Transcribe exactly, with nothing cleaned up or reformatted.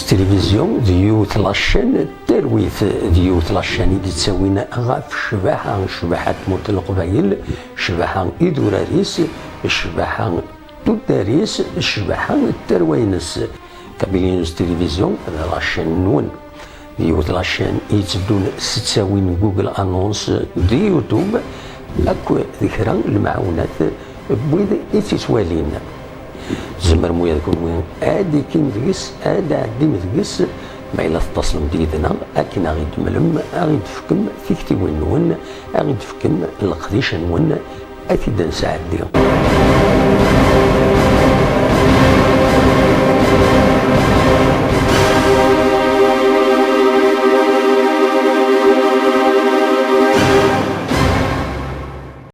Tilivizyu d yiwet la chaîne n talwit, d yiwet la chaîne i d-ittawin ɣef ccbaḥa, ccbaḥa n tmurt n Leqbayel, ccbaḥa idurar-is, ccbaḥa tuddar-is, ccbaḥa n tarwa-ines. Kabylie News Tilivizyu d la chaîne-nwen. D yiwet la chaîne i yetteddun s ttawil n Google Annonce d YouTube, akk d kra n lemɛawnat n wid i tt-ittwalin. Tzemrem ula d kunwi ad d-ikim deg-s, ad d-tɛeddim deg-s, ma yella tettaslem-d yid-neɣ akken ad ɣ-id-temlem, ad ɣ-id-tefkem tiktiwin-nwen, ad ɣ-id-tefkem leqdic-nwen, ad t-id-nesɛeddi.